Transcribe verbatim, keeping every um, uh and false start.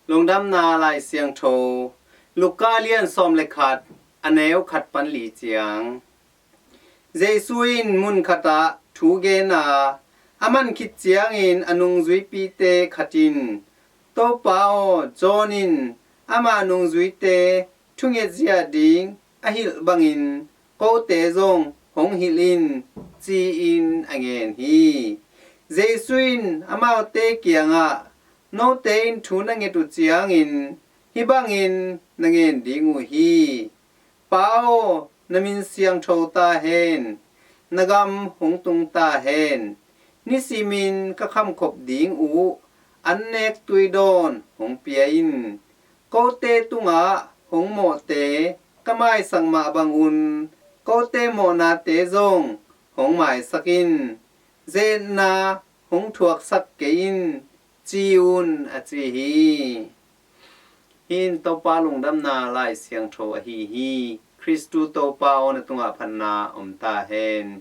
Lungdamna Lai Siangtho, Luka lian sawm le khat, a neu khat pan li ciang. Jesu in mun khatah thu gen a, a man khit ciangin a nungzuipite khat in, "Topa aw, John in ama nungzuite thunget zia ding a hilh bangin kote zong hong hilh in," ci-in a ngen hi. Jesu in amaute kiangah, "Note in thu na nget uh ciangin hih bangin na ngen ding uh hi: 'Pa aw, na min siangtho ta hen, na gam hong tung ta hen, nisimin ka khamkhop ding uh an nek tuidawn hong pia in. Kote tungah hong mawhte ka maisak mah bangun kote mawhnate zong hong maisak in. Zetna hong thuaksak kei in,' ci un," a ci hi. Hih in Topa Lungdamna Lai Siangtho ahi hi. Khristu Topa aw, na tungah phatna om ta hen.